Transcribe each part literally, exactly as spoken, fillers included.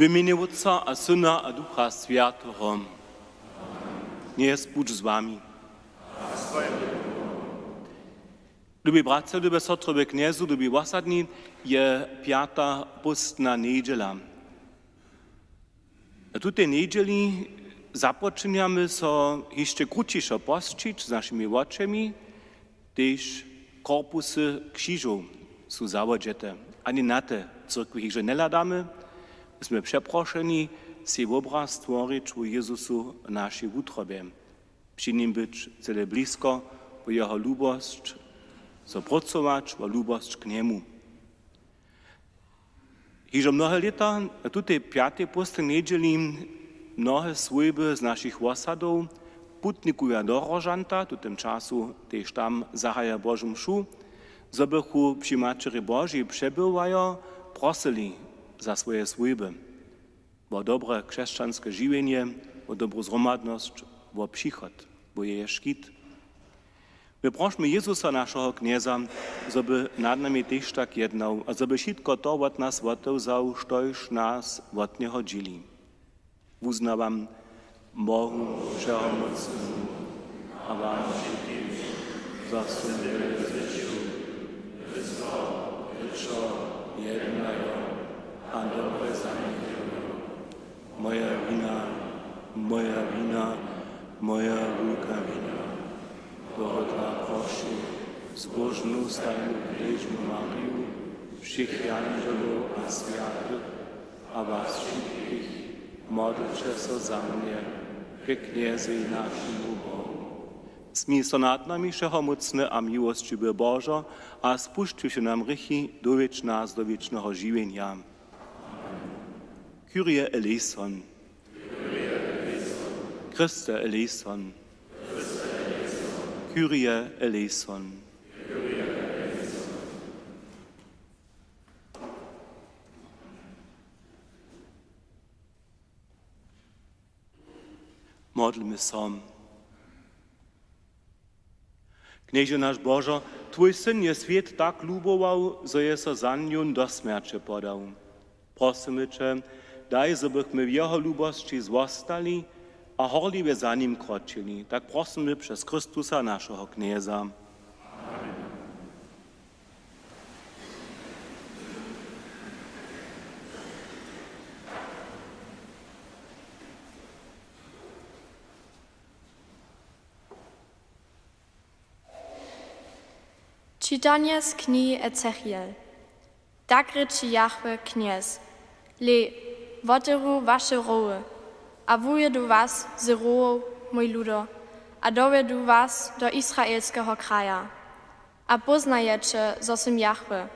W mjenje Wótca a Syna a Ducha Swjateho. Knjez budź z wami. Lubi bratřa, lube sotry we Knjezu, lubi wosadni, je pjata póstna njedźela. Na tutej njedźeli započinjamy so hišće krućišo posćić z našimi wočemi, tež korpusy křižow su zawodźete. Ani na te w cyrkwi hižo njehladamy, my smy přeprošeni, sej wobraz stworić wo Jezusu w našej wutrobje. Při nim być cyle blisko, wo jeho lubosć, so prócować wo lubosć k njemu. Hižo mnohe lěta na tutej pjatej póstnej njedźeli mnohe swójby z našich wosadow putnikuja do Rožanta, w tutym času tež tam zahaja Božu mšu, zo bychu při Maćerje Božej přebywajo prosyli za swoje swójby, wo dobre křesćanske žiwjenje, wo dobru zhromadnosć, wo přichod, wo jeje škit. My prošmy Jezusa, našeho Knjeza, zo by nad nami tež tak jednał a zo by wšitko to wot nas wotewzał, štož nas wot njeho dźěli. Wuznawam Bohu Wšehomócnemu a wam wšitkim, zo sym wjele zhrěšił, wěcał, rěčał, jednajo a dobre zanjedźeł. Moja wina, moja wina, moja wulka wina. Tohodla prošu zbóžnu stajnu knježnu Mariju, wšěch jandźelow a swjatych a was wšitkich, modlće so za mnje ke Knjezej našemu Bohu. Smil so nad nami, wšehomócny a miłosćiwy Božo, a spušćiwši nam hrěchi, dowjedź nas do wěčneho žiwjenja. Kyrie eleison. Christe eleison. Kyrie eleison. Modlmy so. Knježe naš Božo, twój Syn je swět tak lubował, zo je so za njón do smjerće podał. Prosymy će, daj, zo bychmy w jeho lubosći zwostali a horliwje za nim kročili. Tak prosymy přez Chrystusa, našeho Knjeza. Čitanje z knihi Ezechiel. Tak rěči Jahwe, Knjez: Hle, wotewru waše roły a wuwjedu was z rowow, mój ludo, a dowjedu was do Israelskeho kraja. A póznajeće, zo sym Jahwe,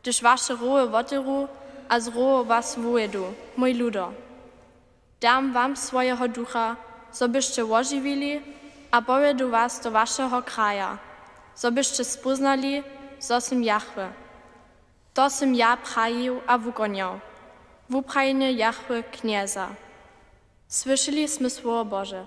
hdyž waše roły wotewru a z rowow was wuwjedu, mój ludo. Dam wam swojeho Ducha, zo byšće wožiwili, a powjedu was do wašeho kraja, zo byšće spóznali, zo sym Jahwe. To sym ja prajił a wukonjał. Wuprajenje Jahwe, Knjeza. Słyšeli smy słowo Bože.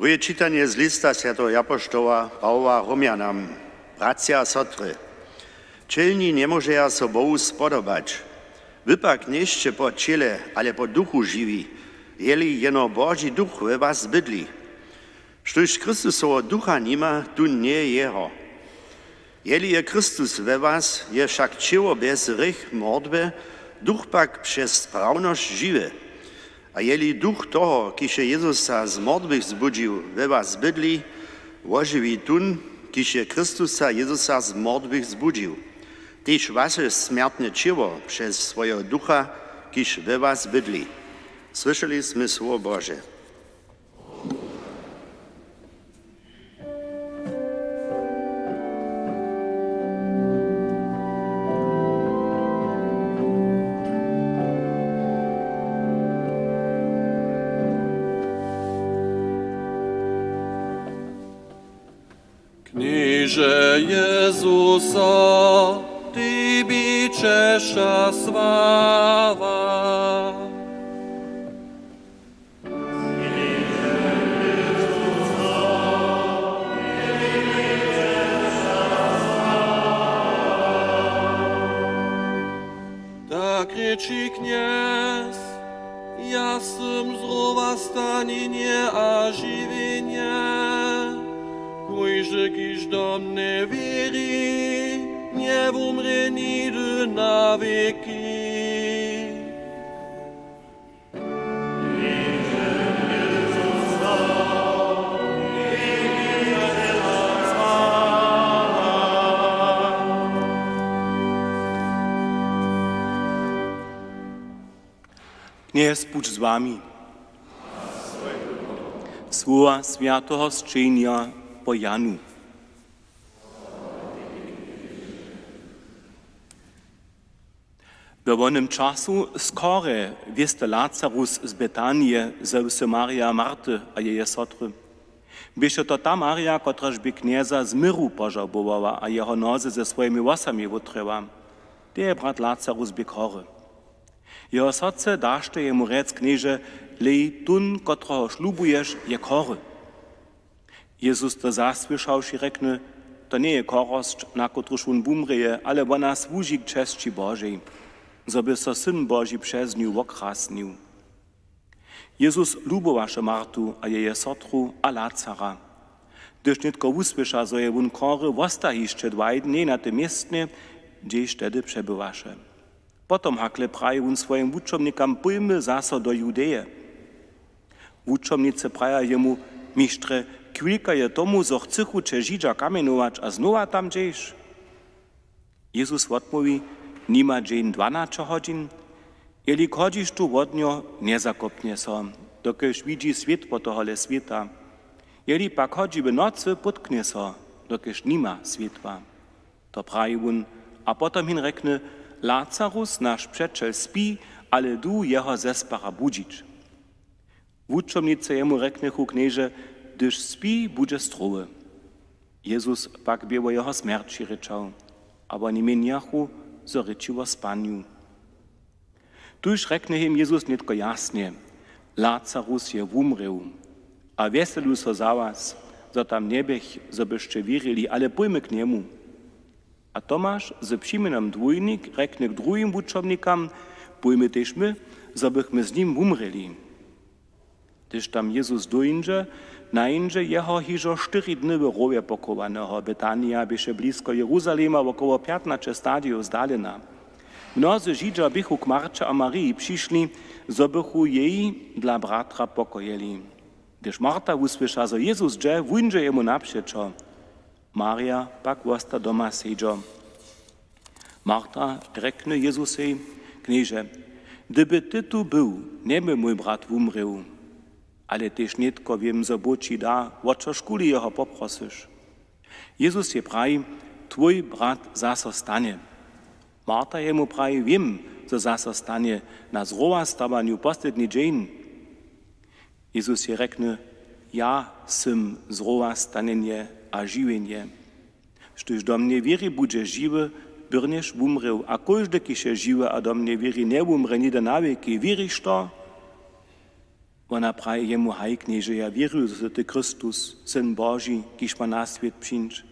To je čitanje z lista swjateho apoštoła Pawoła Romjanam. Bratřa a sotry, čelni njemóžeja so Bohu spodobać. Wy pak njejsće po ćěle, ale po duchu žiwi, jeli jeno Boži duch we was bydli. Štóž Chrystusoweho ducha nima, tón njeje jeho. Jeli je Chrystus we was, je wšak ćěło bjez hrěch mordwe, duch pak přez prawnosć žiwy. A jeli duch toho, kiž je Jezusa z mordwych zbudźił, we was bydli, wožiwi tón, kiž je Chrystusa Jezusa z mordwych zbudźił, tež waše smjertne ćěło přez swojeho ducha, kiž we was bydli. Słyšeli smy słowo Bože. Knježe Jezusa, tebi česć a sława. Tak rěči Knjez: Ja sym zrowastanjenje a žiwjenje. Kóždy, kiž do mnje wěri, njewumrě nihdy na wěki. Knjez budź z wami. Słowa swjateho sćenja po Janu. We wonym času z chore wěsty Lazarus z Betanije, ze wsy Marje a Marty a jeje sotry. Běše to ta Marja, kotraž bě Knjeza z myru požałbowała a jeho noze ze swojimi włosami wutrjała. Teje brat Lazarus bě chory. Jeho sotře dašte jemu rjec: Knježe, hlej, tón, kotrehož lubuješ, je chory. Jezus to zasłyšawši rjekny: To njeje chorosć, na kotruž wón wumrěje, ale wona słuži k česći Božej, zo by so Syn Boži přez nju wokrasnił. Jezus lubowaše Martu a jeje sotru a Lazara. Hdyž nětko wusłyša, zo je wón chory, wosta hišće dwaj dnje na tym městnje, hdźež tehdy přebywaše. Potom hakle praji wón swojim wučomnikam: Pójmy zaso do Judeje. Wučomnicy praja jemu: Mištrje, chwilka je tomu, zo chcychu će Židźa kamjenować, a znowa tam dźeš? Jezus wotmołwi: Nima dźeń dwanaće hodźin? Jeli chodźiš tu wodnjo, njezakopnje so, dokelž widźi swětło tohole swěta. Jeli pak hodźi w nocy, pótknje so, dokelž nima swětła. To praji wón a potom hin rjekny: Lazarus, naš přećel, spi, ale du jeho zespara budźić. Wučomnicy jemu rjeknychu: Knježe, hdyž spi, budźe zdrowy. Jezus pak bě wo jeho smjerći rěčał, a woni měnjachu, zo rěči wo spanju. Tuž rjekny jim Jezus nětko jasnje: Lazarus je wumrěł a wjeselu so za was, zo tam njeběch, zo byšće wěrili, ale pójmy k njemu. A Tomaš z přiminom Dwójnik rjekny k druhim wučomnikam: Pójmy tež my, zo bychmy z nim wumrěli. Hdyž tam Jezus dóńdźe, nańdźe jeho hižo štyri dny w rowje pochowaneho. Betanija běše blisko Jeruzalema, wokoło pjatnaće stadijow zdalena. Mnozy Židźo běchu k Marće a Mariji přišli, zo bychu jej dla bratra pokojili. Hdyž Marta wusłyša, zo Jezus dźe, wuńdźe jemu napřećo. Marja pak wosta doma sedźo. Marta rjekny Jezusej: Knježe, hdyby ty tu był, njeby mój brat wumrěł. Ale tež nětko wěm, zo Bóh ći da, wo čožkuli jeho poprosyš. Jezus jej praji: Twój brat zaso stanje. Marta jemu praji: Wěm, zo zaso stanje na zrowastawanju posledni dźeń. Jezus jej rjekny: Ja sym zrowastanjenje a žiwjenje. Štóž do mnje wěri, budźe žiwy, byrnjež wumrěł, a kóždy, kiž je žiwy a do mnje wěri, njewumrě nihdy na wěki. Wěriš to? Wona praji jemu: „Haj, Knježe, ja wěrju, zo sy ty Chrystus, Syn Boži, kiž ma na swět přińdź.“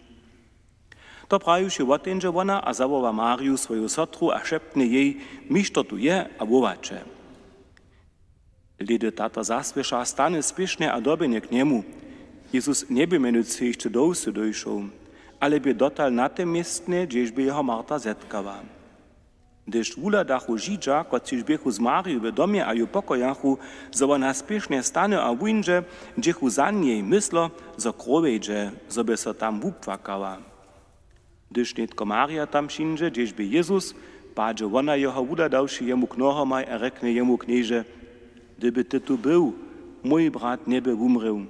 To prajiwši, woteńdźe wona a zawoła Mariju, swoju sotru, a šepnje jej, miž to tu je, a wołaće. Lědy tato zasłyša, stany spěšnje a dobjehny k njemu. Jezus njebě mjenujcy hišće do wsy dóšoł, ale bě dotal na tym městnje, hdźež bě jeho Marta zetkała. Hdyž wuhladachu Židźa, kotřiž běchu z Mariju w domje a ju pokojachu, zo wona spěšnje stany a wuńdźe, dźěchu za njej, myslo, zo krowje dźe, zo by so tam wupłakała. Hdyž nětko Marija tam přińdźe, hdźež bě Jezus, padźe wona jeho, wuhladawši jemu k nohomaj, a rjekny jemu: „Knježe, hdyby ty tu był, mój brat njeby wumrěł.“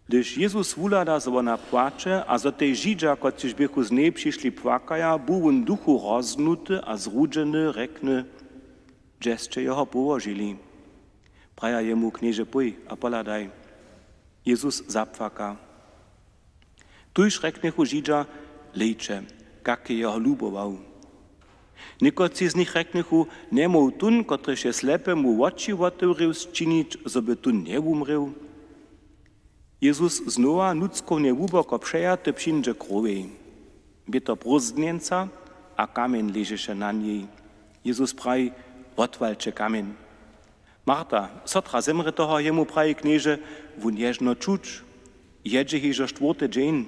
Hdyž Jezus wuhlada, zo wona płače a zo tež Židźa, kotřiž běchu z njej přišli, płakaja, bu wón w duchu rozhnuty a zrudźeny, rjekny: „Hdźe sće jeho połožili?“ Praja jemu: „Knježe, pój a pohladaj.“ Jezus zapłaka. Tuž rjeknychu Židźa: „Hlejće, kak je jeho lubował.“ Někotři z nich rjeknychu: „Njemóhł tón, kotryž je slepemu woči wotewrěł, sčinić, zo by tón njewumrěł?“ Jezus znowa nutřkownje hłuboko přejaty přińdźe k krowjej. Bě to prózdnjeńca a kamjeń ležeše na njej. Jezus praji: „Wotwalće kamjeń.“ „Marta, sotra zemrěteho, jemu praji Knježe, wón nježno čuć, jědźe hižo štwórty dźeń.“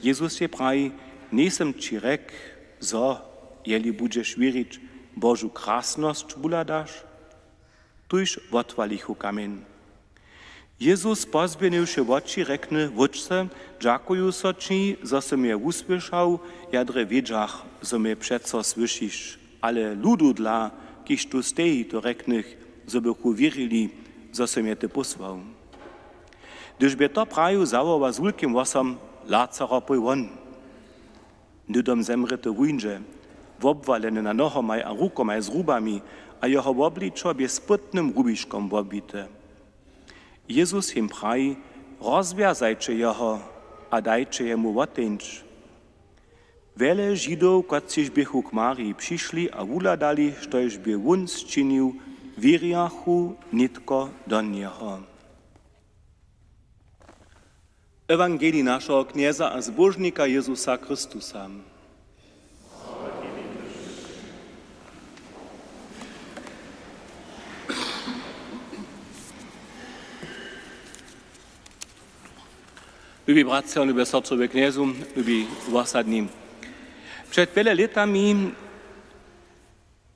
Jezus jej praji: „Njejsym ći rjekł, zo, jeli budźeš wěrić, Božu krasnosć wuhladaš?“ Tuž wotwalichu kamjeń. Jezus, pozběhniwši woči, rjekny: „Wótče, dźakuju so ći, zo sy mje wusłyšał, ja drje wědźach, zo mje přeco słyšiš, ale ludu dla, kiž tu steji, to rjeknych, zo bychu wěrili, zo sy mje ty pósłał.“ Hdyž bě to prajił, zawoła z wulkim hłosom: „Lazaro, pój won!“ Hnydom zemrěty wuńdźe, wobwaleny na nohomaj a rukomaj z rubami, a jeho wobličo bě spytnym rubiškom wobwite. Jezus jim praji: „Rozwjazajće jeho a dajće jemu woteńć.“ Wjele Židow, kotřiž běchu k Mariji přišli a wuhladali, štož bě wón sčinił, wěrjachu nětko do njeho. Ewangelij našeho Knjeza a Zbóžnika Jezusa Chrystusa. Lubi bratřa, lube sotry we Knjezu, lubi wosadni. Před wjele lětami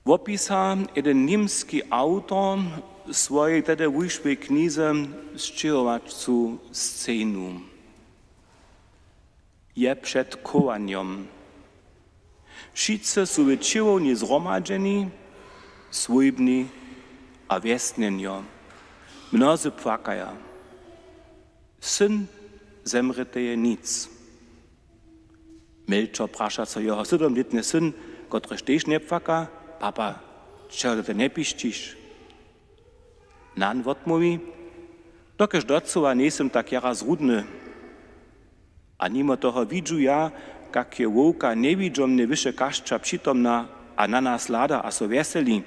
wopisa jedyn němski awtor w swojej tehdy wušłej knize sćěhowacu scenu. Je před chowanjom. Wšitcy su w čěłowni zhromadźeni, swójbni a wjesnjenjo. Mnozy płakaja. Syn zemrěteje nic. Mjelčo praša so jeho sydomlětny syn, kotryž tež njepłaka: „Papa, čehodla ty njepišćiš?“ Nan wotmołwi: „Dokelž docyła njejsym tak jara zrudny. A nimo toho widźu ja, kak je wowka njewidźomnje wyše kašća přitomna a na nas hlada a so wjeseli,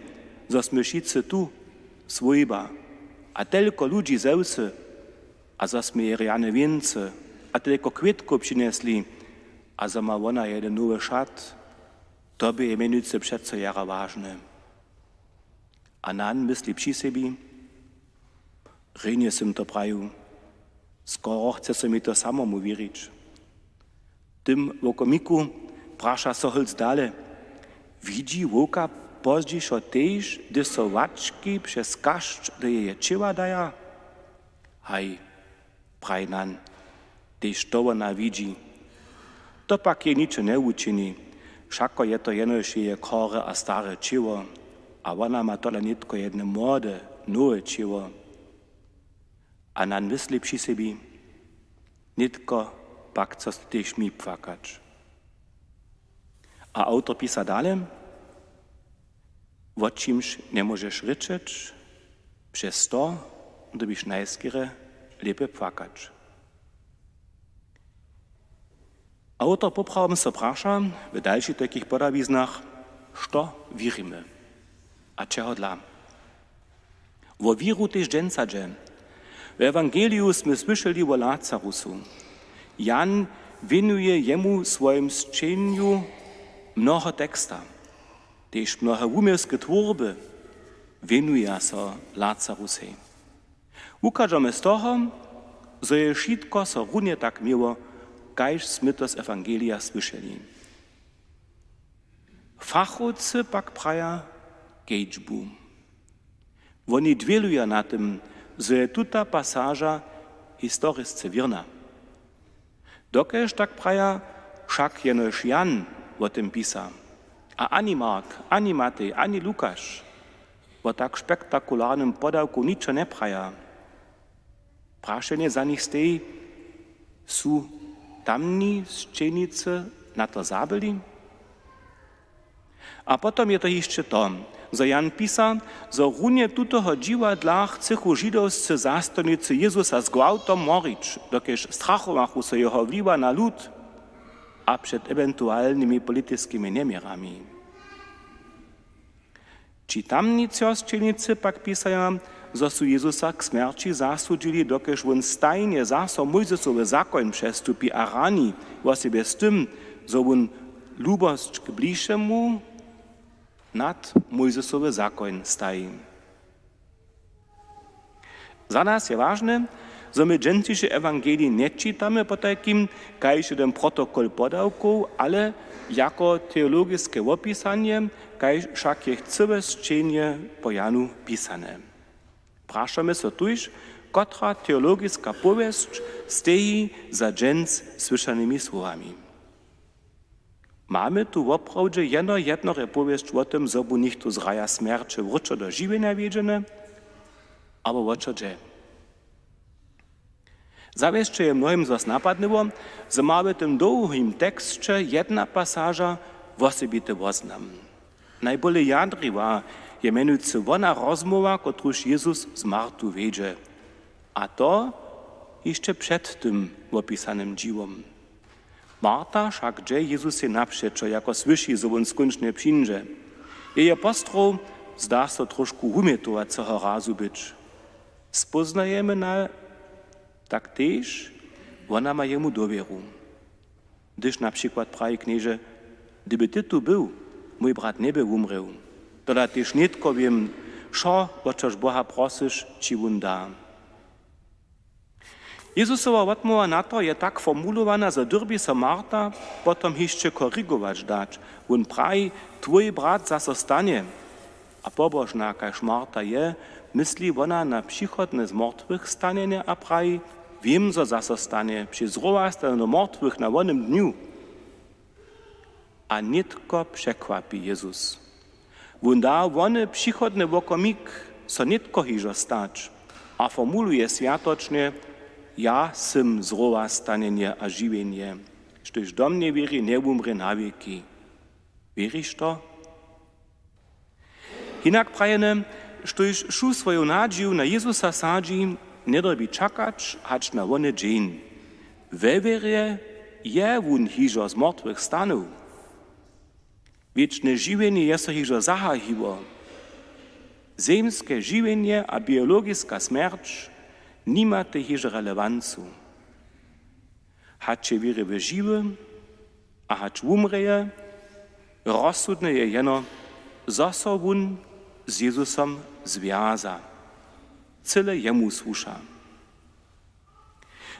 zo smy wšitcy tu, swójba, a telko ludźi ze wsy, a zo smy jej rjane wěncy a telko kwětkow přinjesli, a zo ma wona jedyn nowy šat, to bě mjenujcy přeco jara wažne.“ A nan mysli při sebi: „Rjenje sym to prajił. Skoro chce so mi to samomu wěrić.“ W tym wokomiku praša so hólc dale: „Widźi wowka pozdźišo tež, hdyž so hładźki přez kašć do jeje ćěła daja?“ „Haj“, praji nan, „tež to wona widźi. To pak jej ničo njewučini, wšako je to jenož jeje chore a stare ćěło, a wona ma tola nětko jedne młode, nowe ćěło.“ A nan mysli při sebi: „Nětko pak chca so tež mi płakać.“ A awtor pisa dale: „Wo čimž njemóžeš rěčeć, přez to dyrbiš najskerje lěpje płakać.“ Awtor poprawom so praša w dalšich tajkich podawiznach, što wěrimy a čehodla. Wo wěru tež dźensa dźe. W ewangeliju smy słyšeli wo Lazarusu. Jan wěnuje jemu w swojim sćenju mnoho teksta. Tež mnohe wuměłske twórby wěnuja so Lazarusej. Wuchadźamy z toho, zo je wšitko so runje tak měło, kaž smy to z ewangelija słyšeli. Fachowcy pak praja kedźbu. Woni dwěluja na tym, zo je tuta pasaža historisce wěrna. Dokelž tak praja, wšak jenož Jan wo tym pisa, a ani Mark, ani Matej, ani Lukaš wo tak spektakularnym podawku ničo njepraja. Prašenje za nich steji: Su tamni sćenicy na to zabyli? A potom je to hišće to, zo Jan pisa, zo runje tutoho dźiwadla chcychu židowscy zastojnicy Jezusa z gwałtom morić, dokelž strachowachu so jeho wliwa na lud a před ewentualnymi politiskimi njeměrami. Ći tamni třosćenicy pak pisaja, zo su Jezusa k smjerći zasudźili, dokelž wón stajnje zaso Mójzesowy zakoń přestupi a rani wosebje z tym, zo wón lubosć k bližemu nad Mójzesowy zakoń staji. Za nas je wažne, zo my dźensniši ewangelij nječitamy potajkim kaž jedyn protokol podawkow, ale jako teologiske wopisanje, kaž wšak je cyłe sćenje po Janu pisane. Prašamy so tuž, kotra teologiska powěsć steji za dźens słyšanymi słowami? Mamy tu woprawdźe jeno jednore powěsć wo tym, zo bu něchtó z raja smjerće wróćo do žiwjenja wjedźeny, abo wo čo dźe? Zawěsće je mnohim zhos napadnyło, zo ma w tym dołhim teksće jedna pasaža wosebity woznam. Najbóle jadriwa je mjenujcy wona rozmołwa, kotruž Jezus z Martu wjedźe. A to hišće před tym wopisanym dźiwom. Marta wšak dźe Jezusej napřećo, jako słyši, zo wón skónčnje přińdźe. Jeje postrow zda so trošku wumjetowaceho razu być. Spóznajemy na tak tež, wona ma jemu dowěru. Hdyž na přikład praji knježe: Hdyby ty tu był, mój brat njeby wumrěł. Tola tež nětko wěm, wšo, wo čož Boha prosyš, ći wón da. Jezusowa wotmołwa na to je tak formulowana, zo dyrbi so Marta potom hišće korigować dać. Wón praji: Twój brat zaso stanje. A pobožna, kaž Marta je, mysli wona na přichodne zmortwych stanjenje a praji: Wěm, zo zaso stanje při zrowastanju mortwych na wonym dnju. A nětko překwapi Jezus. Wón da wone přichodny wokomik so nětko hižo stać a formuluje swjatočnje: Ja sym zrowastanjenje a žiwjenje. Štóž do mnje wěri, njewumrě na wěki. Wěriš to? Hinak prajene, štóž wšu swoju nadźiju na Jezusa sadźi, njedyrbi čakać hač na wony dźeń. We wěrje je wón hižo z mortwych stanył. Wěčne žiwjenje je so hižo zahajiło. Zemske žiwjenje a biologiska smjerć nimate hižo relewancu. Hač je wěriwy žiwy a hač wumrěje, rozsudne je jeno, zo so wón z Jezusom zwjaza. Cyle jemu słuša.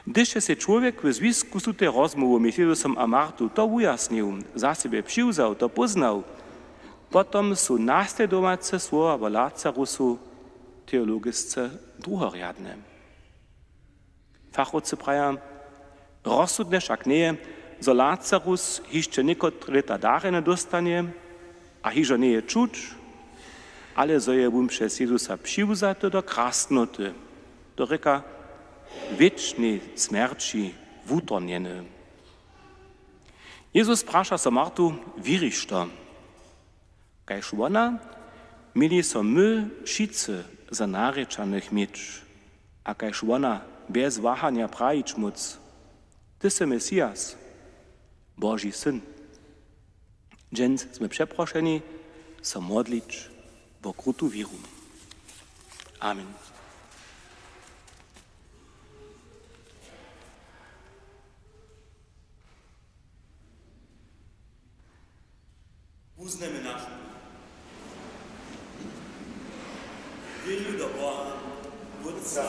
Hdyž je sej čłowjek w zwisku z tutej rozmołwu mjez Jezusom a Martu to wujasnił, za sebje přiwzał, to póznał, potom su naslědowace słowa wo Lazarusu teologisce druhorjadne. Fachowcy praja: Rozsudne wšak njeje, zo Lazarus hišće někotre lěta darjene dóstanje a hižo njeje čuć, ale zo je wón přez Jezusa přiwzaty do krasnoty, to rěka wěčnej smjerći, wutornjeny. Jezus praša so Martu: Wěriš to? Kaž wona, měli so my wšitcy za narěčanych měć, a kaž wona bjez wahanja prajić móc: Ty sy Mesias, Boži Syn. Dźens smy přeprošeni so modlić wo krutu wěru. Amen. Wuznajmy našu wěru do Boha, Wótca,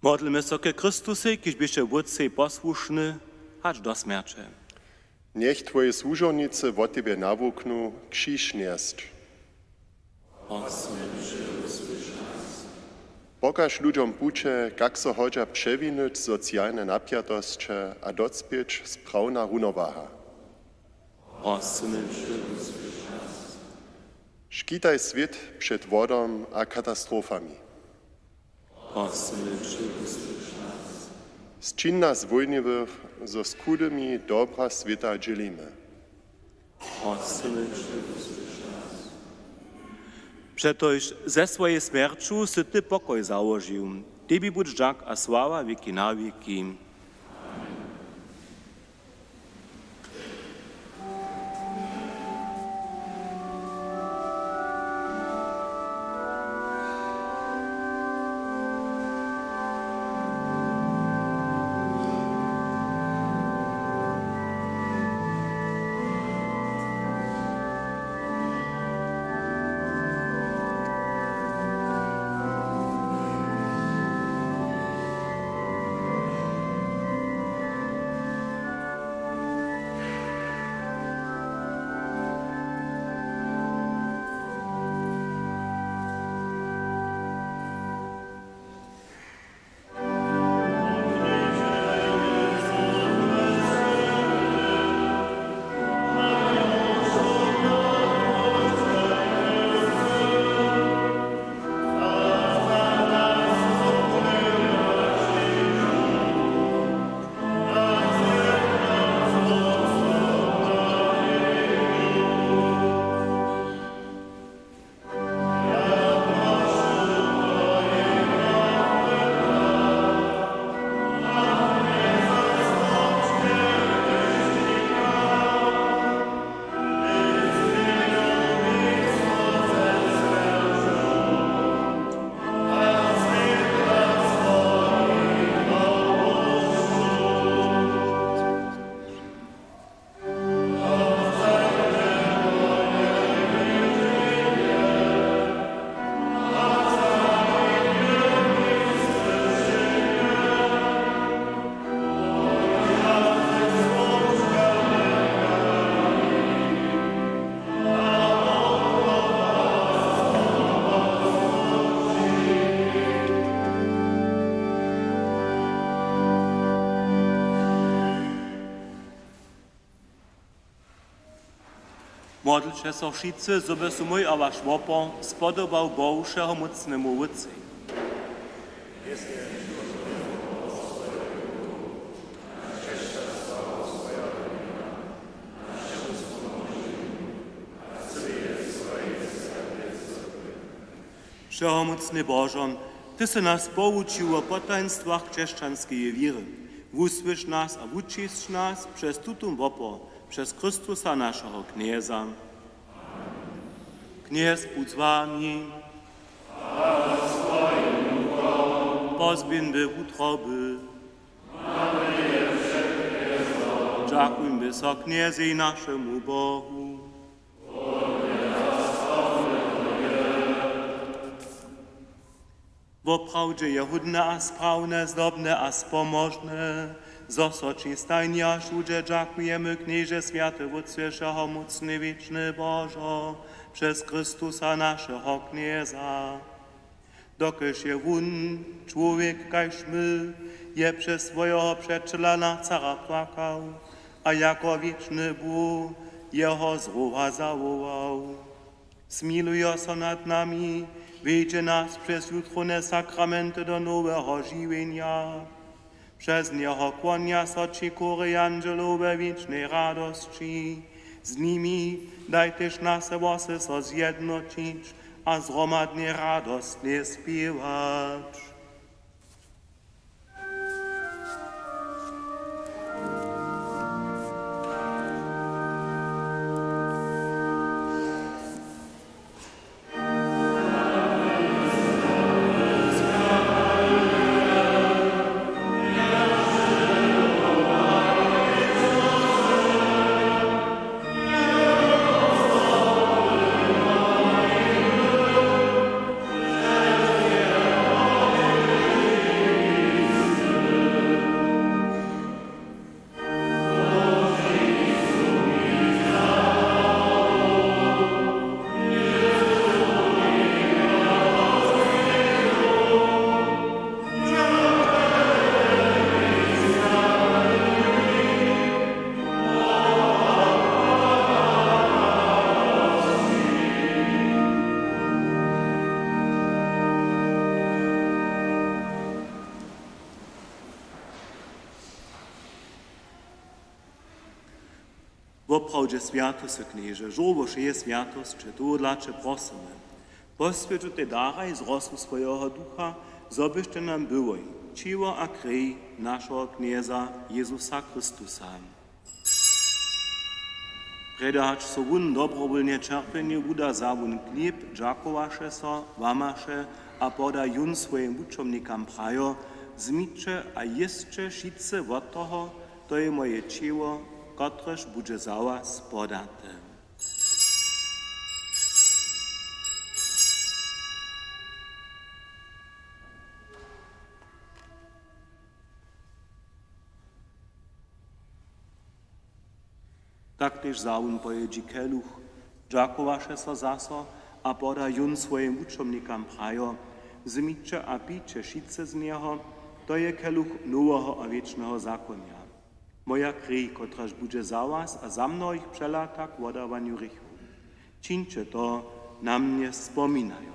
Modlmy so ke Chrystusej, kiž běše Wótcej posłušny hač do smjerće. Njech twoje słužownicy wot tebje nawuknu křiž njesć. Prosymy će, wusłyš nas. Pokaž ludźom puće, kak so hodźa přewinyć socialne napjatosće a docpěć sprawna runowaha. Prosymy će, wusłyš nas. Škitaj swět před wodom a katastrofami. Prosymy će, wusłyš nas. Sčin nas wólniwych, zo z chudymi dobra swěta dźělimy. Prosymy će, wusłyš nas. Přetož ze swojej smjerću sy ty pokoj załožił. Tebi budź dźak a sława wěki na wěki. Modlće so wšitcy, zo by so mój a waš wopor spodobał Bohu Wšehomócnemu Wótcej. Wšehomócny Božo, ty sy nas poučił wo potajnstwach křesćanskeje wěry. Wusłyš nas a wučisć nas přez tutón wopor, přez Chrystusa, našeho Knjeza. Knjez budź z wami. Pozběhńbě wutroby. Dźakujmy so Knjezej, našemu Bohu. Woprawdźe je hódne a sprawne, zdobne a spomožne, zo so ći stajnje a wšudźe dźakujemy, Knježe, swjaty Wótče, wšehomócny, wěčny Božo, přez Chrystusa, našeho Knjeza. Dokelž je wón čłowjek kaž my, je přez swojeho přećela na cara płakał a jako wěčny Bóh jeho zhrowa zawołał. Smilujo so nad nami, wjedźe nas přez jutrowne sakramenty do noweho žiwjenja. Přez njeho kłonja so ći chóry jandźelow we wěčnej radosći. Z nimi daj tež nas hłosy so zjednoćić a zhromadnje radostnje spěwać. Woprawdźe swjaty sy, Knježe, žórło wšeje swjatosće, tohodla će prosymy: Poswjeć tutej daraj z rosu swojeho Ducha, zo byštej nam byłoj ćěło a krej našeho Knjeza Jezusa Chrystusa. Prjedy hač so wón dobrowólnje ćerpjenju wuda, wza wón chlěb, dźakowaše so, łamaše a poda jón swojim wučomnikam, prajo: Wzmiće a jěsće wšitcy wot toho, to je moje ćěło, kotrež budźe za was podate. Tak tež wza wón po jědźi keluch, dźakowaše so zaso a poda jón swojim wučomnikam, prajo: Wzmiće a pijće wšitcy z njeho, to je keluch noweho a wěčneho zakonja. Moja krej, kotraž budźe za was a za mnohich přelata k wodawanju hrěchow. Čińće to na mnje spominajo.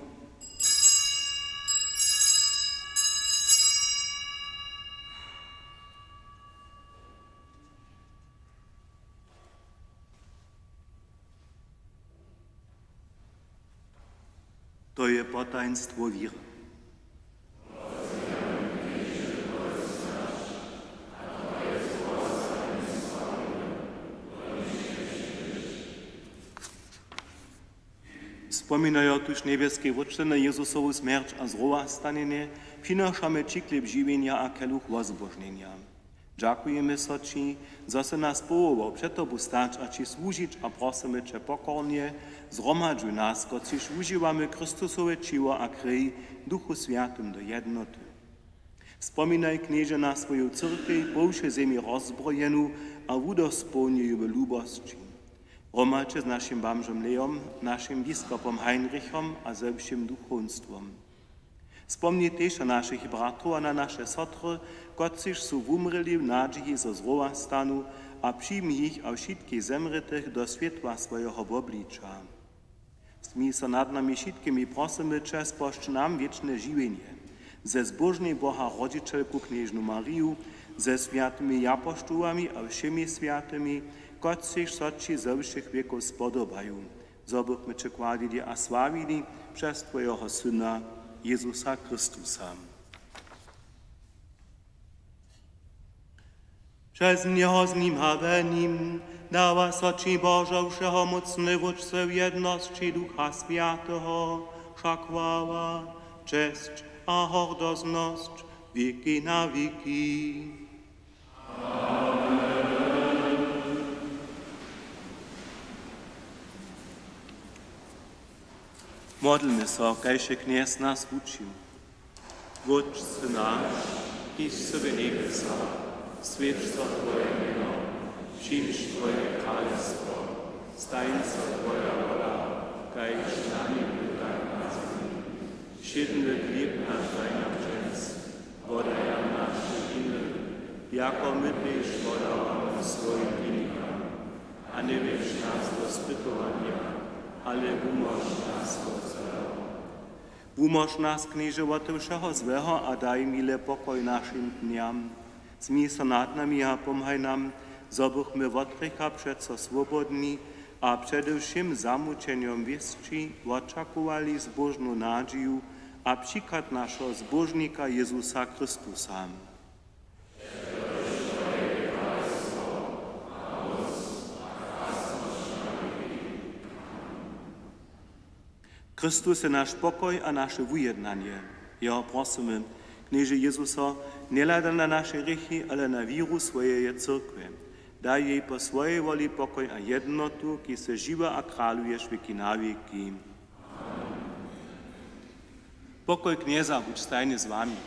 To je potajnstwo wěry. Spominajo tuž, njebjeski Wótče, na Jezusowu smjerć a zrowastanjenje, přinošamy ći chlěb žiwjenja a keluch wozbožnjenja. Dźakujemy so ći, zo sy nas powołał před tobu stać a ći słužić, a prosymy će pokornje: Zhromadźuj nas, kotřiž wužiwamy Chrystusowe ćěło a krej, w Duchu Swjatym do jednoty. Spominaj, Knježe, na swoju cyrkej po wšej zemi rozbrojenu a wudospołnjuj ju w lubosći. Hromadźe z našim bamžom Leom, našim biskopom Heinrichom a ze wšěm duchownstwom. Spomni tež na našich bratrow a na naše sotry, kotřiž su wumrěli w nadźiji, zo zrowastanu, a přijmi jich a wšitkich zemrětych do swětła swojeho wobliča. Smil so nad nami wšitkimi, prosymy će, spožč nam wěčne žiwjenje ze zbóžnej Boha rodźićelku knježnu Mariju, ze swjatymi japoštołami a wšěmi swjatymi, kotřiž so ći ze wšěch wěkow spodobaju, zo bychmy će chwalili a sławili přez twojeho Syna Jezusa Chrystusa. Přez njeho, z nim a we nim dawa so ći, Božo wšehomócny Wótče, w jednosći Ducha Swjateho wša chwała, česć a hordoznosć wěki na wěki. Modlmy so, kaž je Knjez nas wučił. Wótče naš, kiž sy w njebjesach, swjeć so Twoje mjeno, přińdź Twoje kralestwo, stań so Twoja wola, kaž na njebju, tak na zemi. Wšědny chlěb naš daj nam dźens, wodaj nam naše winy, jako my tež wodawamy swojim winikam. A njewjedź nas do spytowanja, ale wumóž nas wot złeho. Wumóž nas, Knježe, wote wšeho złeho a daj mile pokoj našim dnjam. Smil so nad nami a pomhaj nam, zo bychmy wot hrěcha přeco swobodni a přede wšěm zamućenjom wěsći wočakowali zbóžnu nadźiju a přichad našeho Zbóžnika Jezusa Chrystusa. Chrystus je naš pokoj a naše wujednanje. Jeho prosymy, Knježe Jezuso, njehlada na naše hrěchi, ale na wěru swojeje cyrkwje. Daj jej po swojej woli pokoj a jednotu, kiž sy žiwy a kraluješ wěki na wěki. Pokoj Knjeza budź stajnje z wami.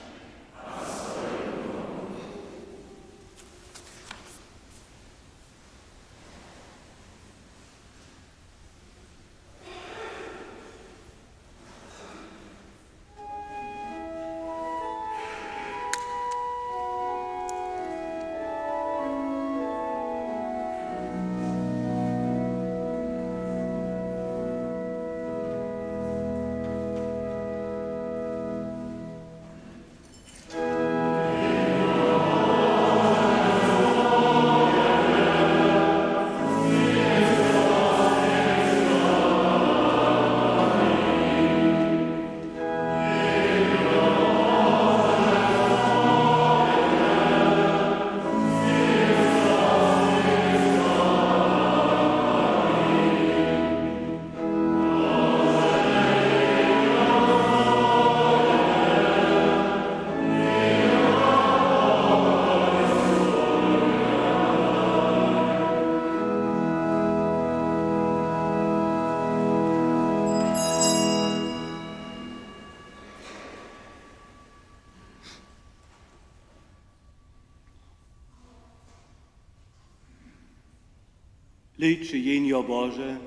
Hlejće, Jehnjo Bože,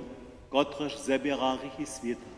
kotrež zběra hrěchi swěta.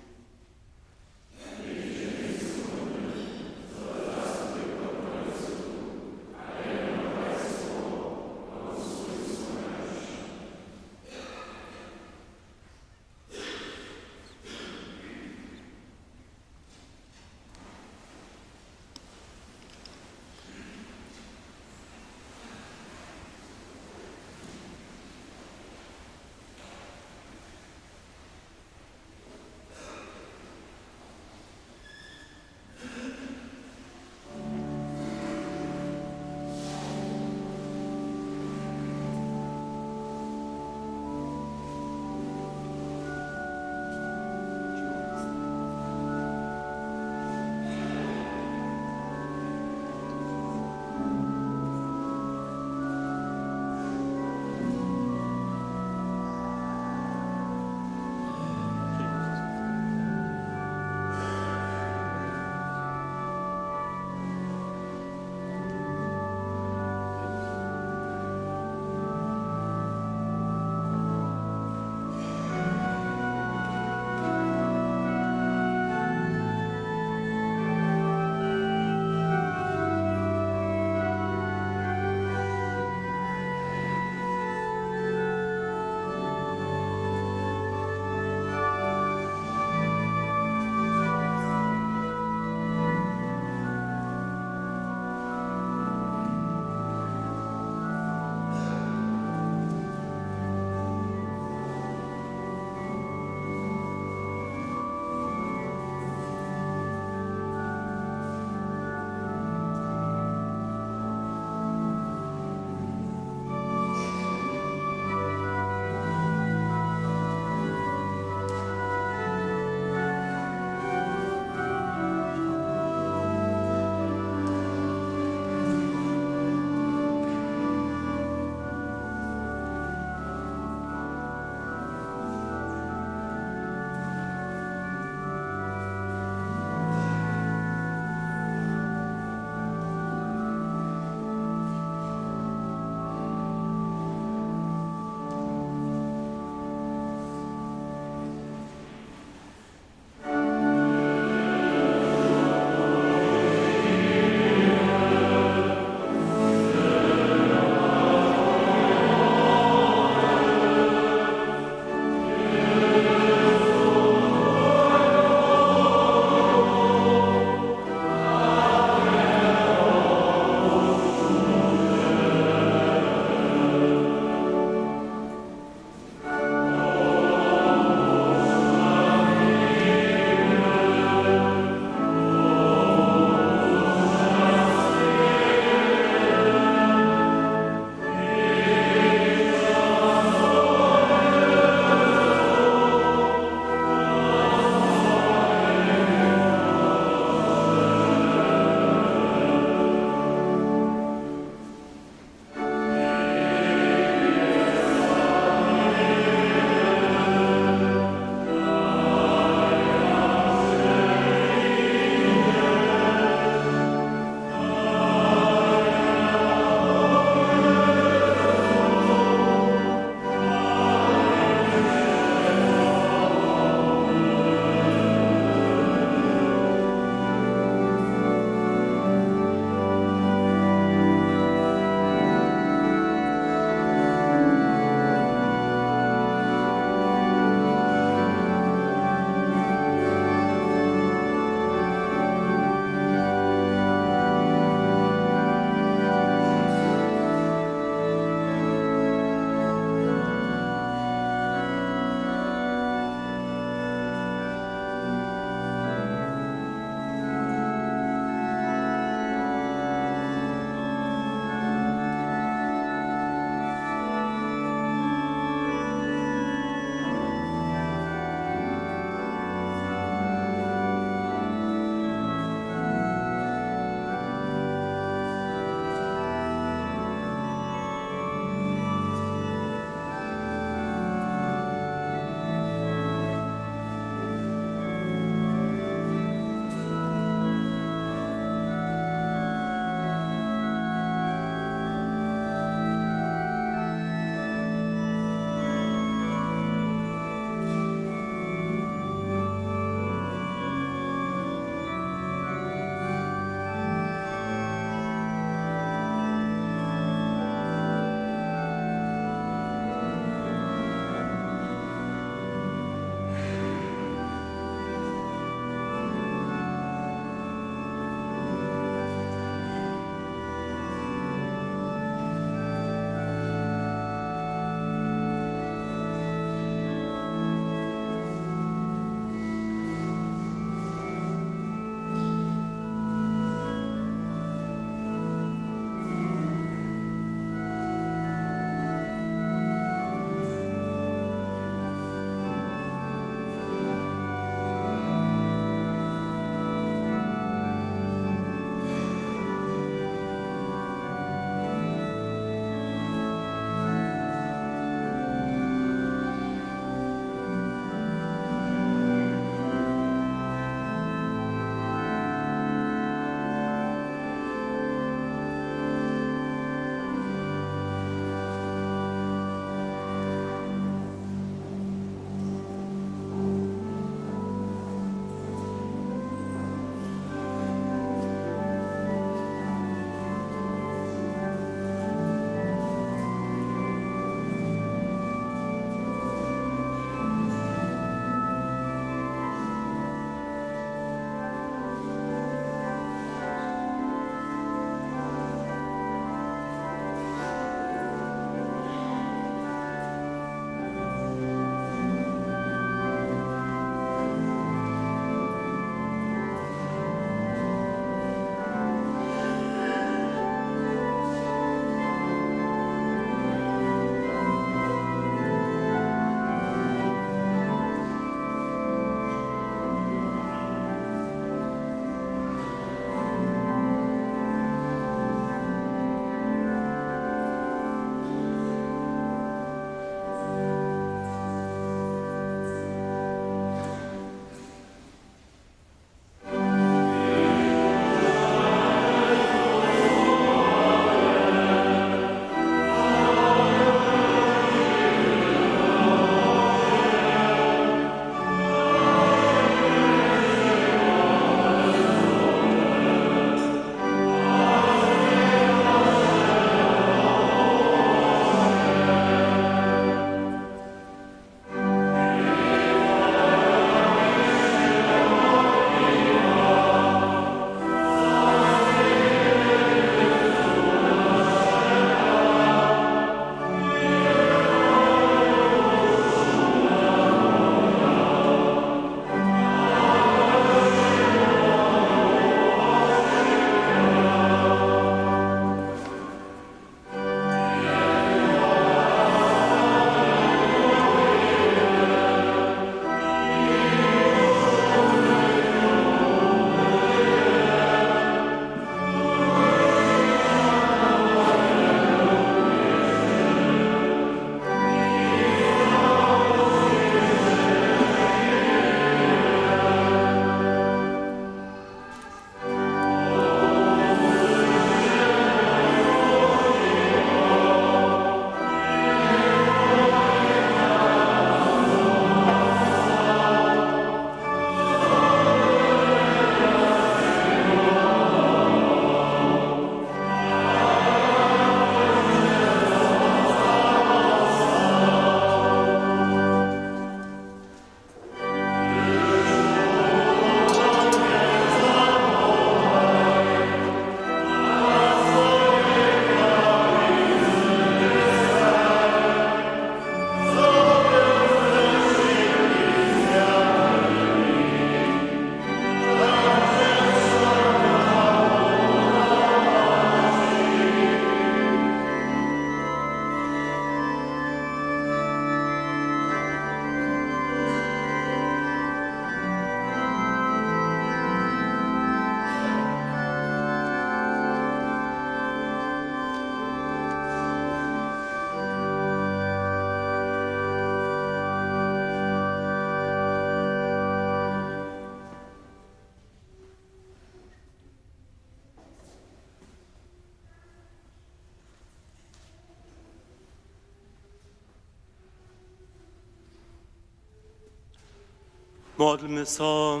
Modlmy so.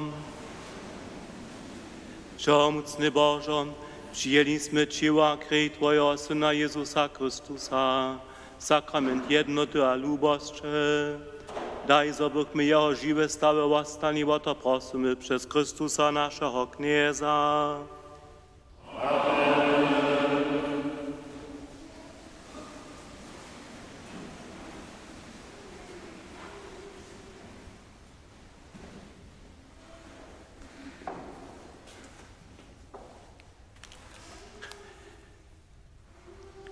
Wšehomócny Božo, přijeli smy ćěło a krej Twojeho Syna Jezusa Chrystusa, sakrament jednoty a lubosće. Daj, zo bychmy jeho žiwe stawje wostali, wo to prosymy přez Chrystusa, našeho Knjeza.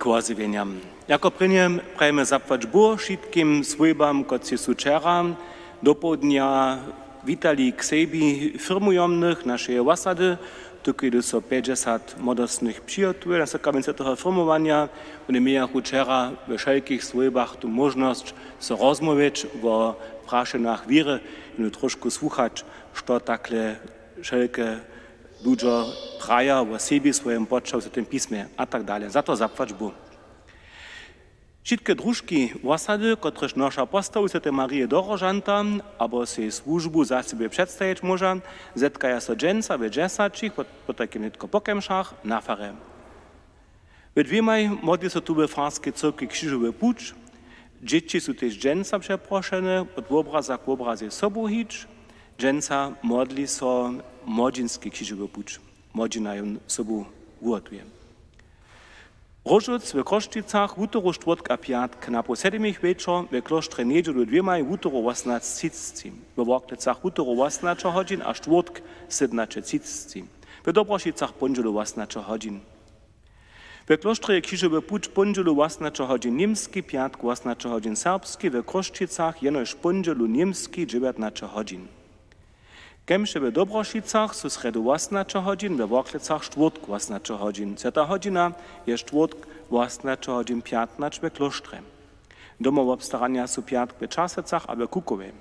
K wozjewjenjam. Jako prěnje prajimy zapłać Bóh wšitkim swójbam, kotřiž su wčera dopołdnja witali k sebi firmujomnych našeje wosady, tu kdy so pjećdźesat młodostnych přihotuje na sakrament swjateho firmowanja. Woni mějachu wčera we wšelkich swójbach tu móžnosć so rozmołwić wo prašenjach wěry, jenu trošku słuchać, što takle wšelke ludźo praja wo sebi, swojim počachu, swjatym pismje a tak dalej. Za to zapłać Bóh. Wšitke družki wosady, kotrež noša postawu swjateje Marije do Róžanta abo sej słužbu za sebje předstajić móža, zetkaja so dźensa we dźesaćich, pot-, potajkim nětko po kemšach, na farje. We dwěmaj modli so tu we farskej cyrkwi křižowy puć. Dźěći su tež dźensa přeprošene wot wobraza k wobrazej sobu hić. Dźensa modli so młodźinski křižowy puć. Młodźina jón sobu wuhotuje. Róžowc we Chrósćicach wutoru, štwórtk a pjatk na poł sedmich wječor, we klóštrje njedźelu dwěmaj, wutoru wosomnaće třiceći, we Worklecach wutoru wosomnaće hodźin a štwórtk sydomnaće třiceći, we Dobrošicach póndźelu wosomnaće hodźin. We klóštrje je křižowy puć póndźelu wosomnaće hodźin němski, pjatk wosomnaće hodźin serbski, we Chrósćicach jenož póndźelu němski dźewjatnaće hodźin. Kemše we Dobrošicach su srjedu wosomnaće hodźin, we Worklecach štwórtk wosomnaće hodźin. Swjata hodźina je štwórtk wosomnaće hodźin pjatnaće we klóštrje. Domowobstaranja su pjatk we Časecach a we Kukowje.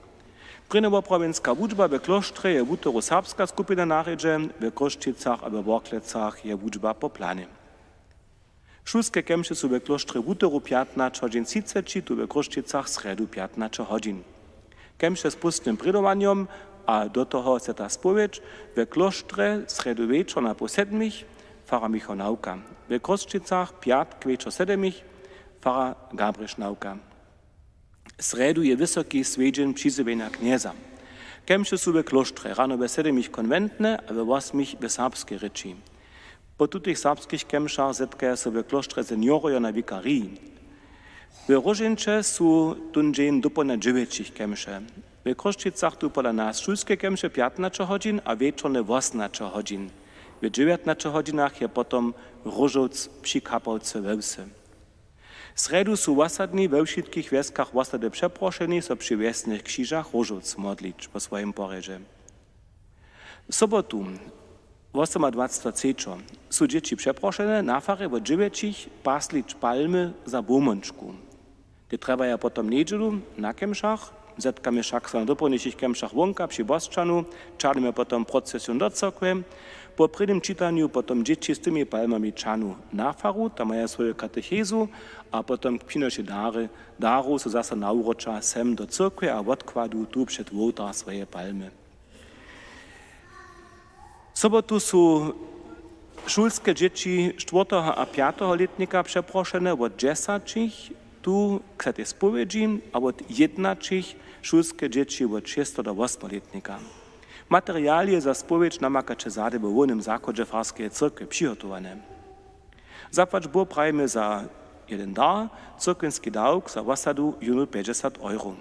Prěnjowoprawjenska wučba we klóštrje je wutoru serbska skupina na rjedźe, we Chrósćicach a we Worklecach je wučba po planje. Šulske kemše su we klóštrje wutoru pjatnaće hodźin třiceći, tu we Chrósćicach srjedu pjatnaće hodźin. Kemše z póstnym prědowanjom a do toho swjata spowědź, we klóštrje srjedu wječor na poł sedmich, farar Michał Nawka, we Chrósćicach pjatk wječor sedmich, farar Gabriš Nawka. Srjedu je wysoki swjedźeń přizjewjenja Knjeza. Kemše su we klóštrje rano we sedmich konwentne a we wosmich we serbskej rěči. Po tutych serbskich kemšach zetkaja so we klóštrje seniorojo na wikariji. We Róžeńće su tón dźeń dopołdnja dźewjećich kemše. We Chrósćicach tu pola nas šulske kemše pjatnaće hodźin a wječorne wosomnaće hodźin. We dźewjatnaće hodźinach je potom Róžowc při kapałce we wsy. Srjedu su wosadni we wšitkich wjeskach wosady přeprošeni, so při wjesnych křižach Róžowc modlić po swojim porjedźe. Sobotu, wosomadwacetego třećeho, su dźěći přeprošene na farje wot dźewjećich paslić palmy za Bowmončku. Te trjebaja potom njedźelu na kemšach. Zetkamy wšak so na dopołdnišich kemšach wonka při bosćanu, ćahnemy potom procesijom do cyrkwje. Po prěnim čitanju potom dźěći z tymi palmami ćahnu na faru, tam maja swoju katechezu a potom přinošej dary, daru so zaso nawróća sem do cyrkwje a wotkładu tu před wołtar swoje palmy. Sobotu su šulske dźěći štwórteho a pjateho lětnika přeprošene wot dźesaćich tu k swjatej spowědźi a wot jědnaćich šulske dźěći wot šesteho do wosmeho lětnika. Material je za spowědź namakaće zady we hłownym zachodźe farskeje cyrkwje přihotowane. Zapłać Bóh prajimy za jedyn dar, cyrkwinski dawk za wosadu jónu pjećdźesat euro.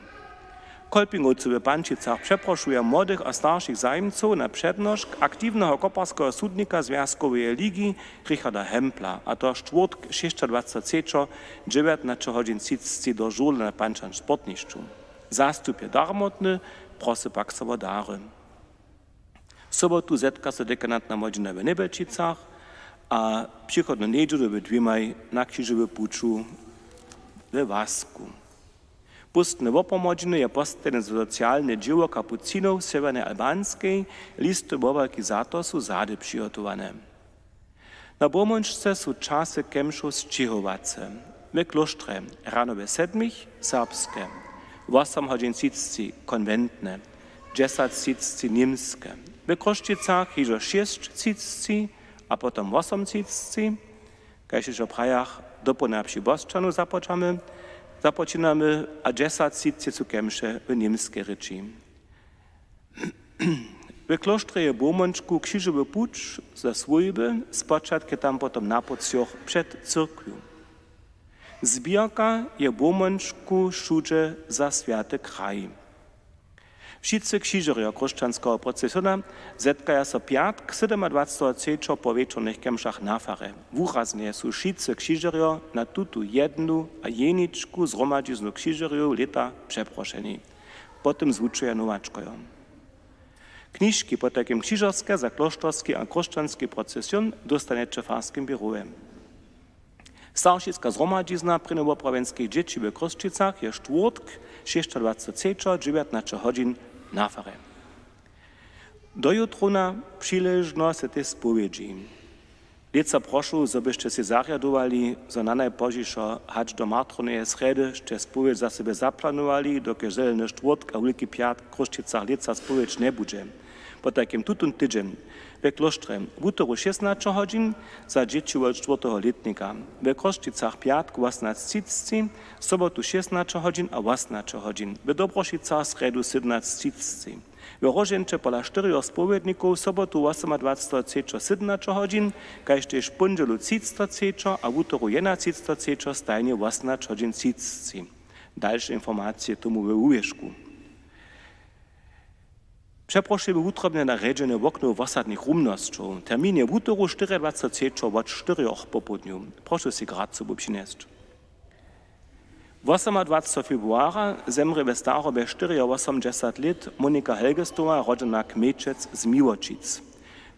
Kolpingowcy w Pančicach přeprošuja młodych a staršich zajimcow na přednošk aktiwneho koparskeho sudnika Zwjazkoweje ligi Richarda Hempla, a to štwórtk šěsćadwacetego třećeho dźewjatnaće hodźin třiceći do žurle na Pančan sportnišću. Zastup je darmotny, prosy pak so wo dary. Sobotu zetka so dekanatna młodźina w Njebjelčicach a přichodnu njedźelu we dwěmaj na křižowy puću we Łasku. Póstne wopomłodźiny je postajene za socialne dźěło kapucinow w Sewjernej Albanskej, listy wobałki za to su zady přihotowane. Na Bowmončce su časy kemšow sćěhowace. We klóštrje rano we sedmich serbske, wosom hodźin třiceći konwentne, dźesać třicci Němske. W Chrósćicach hižo šěsć třicci a potom wosom třicci, kaž hižo prajach, dopołdnja při Bosćanu započamy, započinamy a dźesać třicci su kemše w Němskej rěči. W klóštrje je Bóhmónčku křižowy puć ze swójby, spočatk je tam potom na pocjoch před cyrkwju. Zběrka je w Bóhmónčku wšudźe za swjaty kraj. Wšitcy křižerjo chróšćanskeho procesiona zetkaja so pjatk, sydomadwaceteho třećeho po wječornych kemšach na farje. Wuraznje su wšitcy křižerjo na tutu jednu a jeničku zhromadźiznu křižerjow lěta přeprošeni. Po tym zwučuja nowačkojo. Knižki potajkim křižerske za klóšterski a chróšćanski procesion dóstaneće w farskim běrowje. Staršiska zhromadźizna prěnjowoprawjenskich dźěći w Chrósćicach je štwórtk, šěsćadwaceteho třećeho, dźewjatnaće hodźin na farje. Dojutrowna přiležnosć je tež spowědźi. Lětsa prošu, zo byšće sej zarjadowali, zo nanajpozdźišo hač do martroneje srjedy sće spowědź za sebje zaplanowali, dokelž Zeleny štwórtk a Wulki pjatk w Chrósćicach lětsa spowědź njebudźe. Potajkim tutón tydźeń we klóštrje wutoru šěsnaće hodźin za dźěći wot štwórteho lětnika, we Chrósćicach pjatk wosomnaće třicci, sobotu šěsnaće hodźin a wosomnaće hodźin, we Dobrošicach srjedu sydomnaće třicci. We Róžeńće pola štyrjoch spowědnikow sobotu wosomadwaceteho třećeho sydomnaće hodźin, kaž tež póndźelu třiceteho třećeho a wutoru jedenatřiceteho třećeho stajnje wosomnaće hodźin třicci. Dalše informacije tomu we wuwěžku. Přeprošujemy wutrobnje na rjedźenje woknow wosadnych rumnosćow. Termin je wutoru štyriadwaceteho třećeho wot štyrjoch popołdnju. Prošu sej grad sobu přinjesć. Wosomadwaceteho februara zemrě we starobje štyriawosomdźesat lět Monika Helgestowa, rodźena Kmejčec z Miłoćic.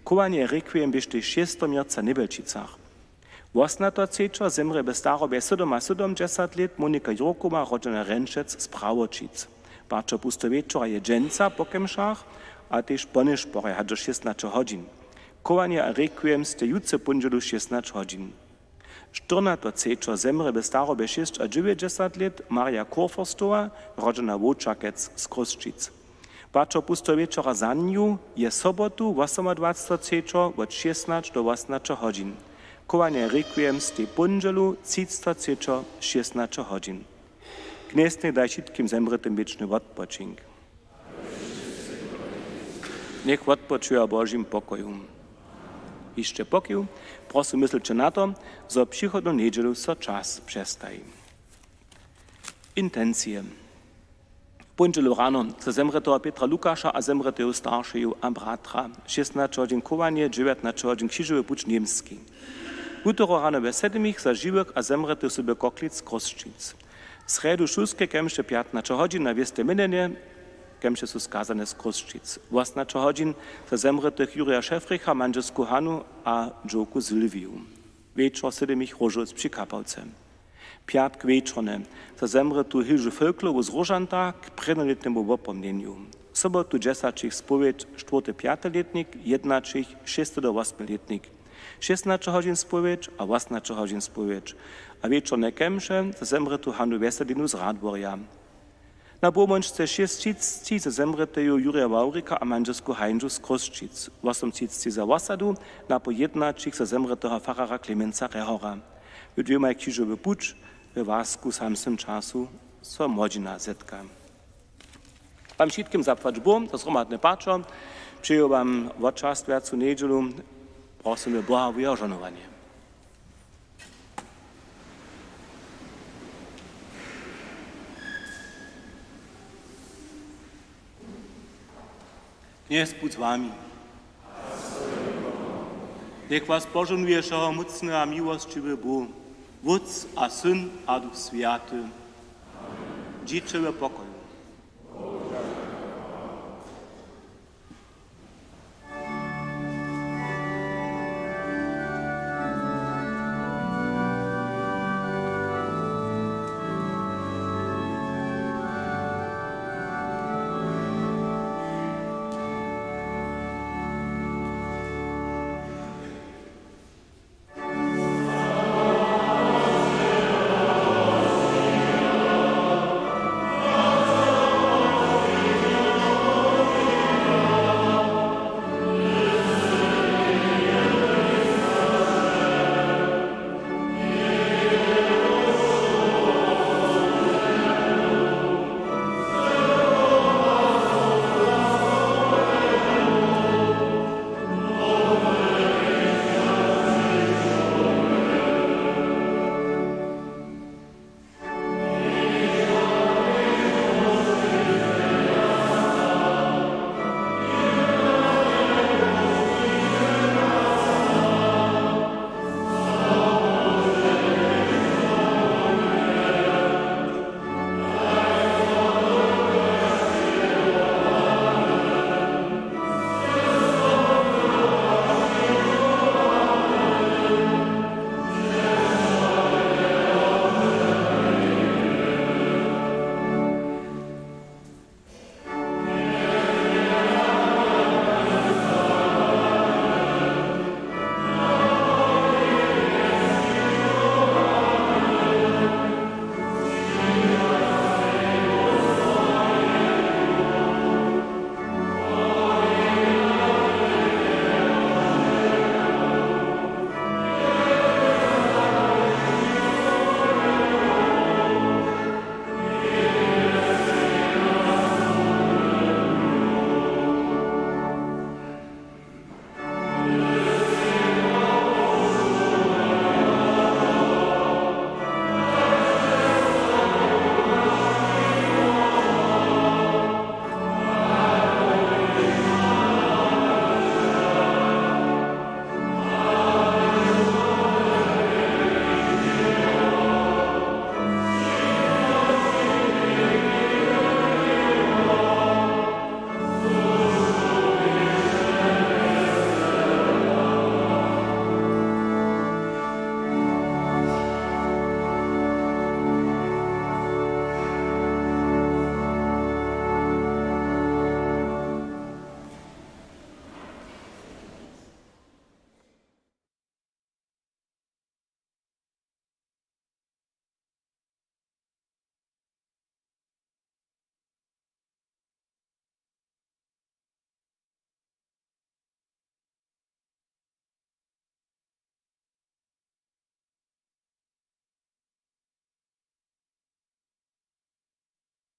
Chowanje requiem běštej šesteho měrca w Njebjelčicach. Wosomnateho třećeho zemrě we starobje sydomasydomdźesat lět Monika Jurkowa, rodźena Renčec z Prawoćic. Paćo pusteho wječora je dźensa po kemšach a tež po nyšporje hač do šěsnaće hodźin. Chowanje a requiem stej jutře póndźelu šěsnaće hodźin. Štyrnateho třećeho zemrě we starobje šěsćadźewjećdźesat lět Marja Kurfürstowa, rodźena Wowčakec z Chrósćic. Paćo pusteho wječora za nju je sobotu, wosomadwaceteho třećeho, wot šěsnaće do wosomnaće hodźin. Chowanje requiem stej póndźelu, třiceteho třećeho, šěsnaće hodźin. Knjez njech daj wšitkim zemrětym wěčny wotpočink. Njech wotpočuja w Božim pokoju. Hišće pokiw, prosu, myslće na to, zo přichodnu njedźelu so čas přestaji. Intencije. W póndźelu rano za zemrěteho Pětra Lukaša a zemrěteju staršeju a bratra. Šěsnaće hodźin chowanje, dźewjatnaće hodźin křižowy puć Němski. Wutoru rano we sedmich za žiwych a zemrětych soby Koklic Chrósćic. Srjedu šulske kemše pjatnaće hodźin na wěste měnjenje, kemše su skazane z Chrósćic. Wosomnaće hodźin za zemrětych Jurja Šefricha, mandźelsku Hanu a dźowku Sylwiju. Wječor sydomich Róžowc při kapałce. Pjatk wječornje za zemrětu Hilžu Völklowu z Róžanta k prěnjolětnemu wopomnjenju. Sobotu dźesaćich spowědź štwórty pjaty lětnik, jednaćich šesty do wosmy lětnik. Šěsnaće hodźin spowědź a wosomnaće hodźin spowědź a wječornje kemše za zemrětu Hanu Wjeselinu z Radworja. Na Bóhmónčce šěsć třicci za zemrěteju Jurja Wawrika a mandźelsku Hańžu z Chrósćic, wosomtřicci za wosadu, napoł jednaćich za zemrěteho fararja Klemenca Rehora. W dwěmaj křižowy puć we wasku w samsnym času so młodźina zetka. Wam wšitkim zapłać Bóh za zhromadne paćo. Přeju wam wočerstwjacu njedźelu. Prosymy Boha wo jeho žohnowanje. Knjez budź z wami. Njech was požohnuje wšehomócny a miłosćiwy Bóh, Wótc a Syn a Duch Swjaty. Dźiće w pokoju.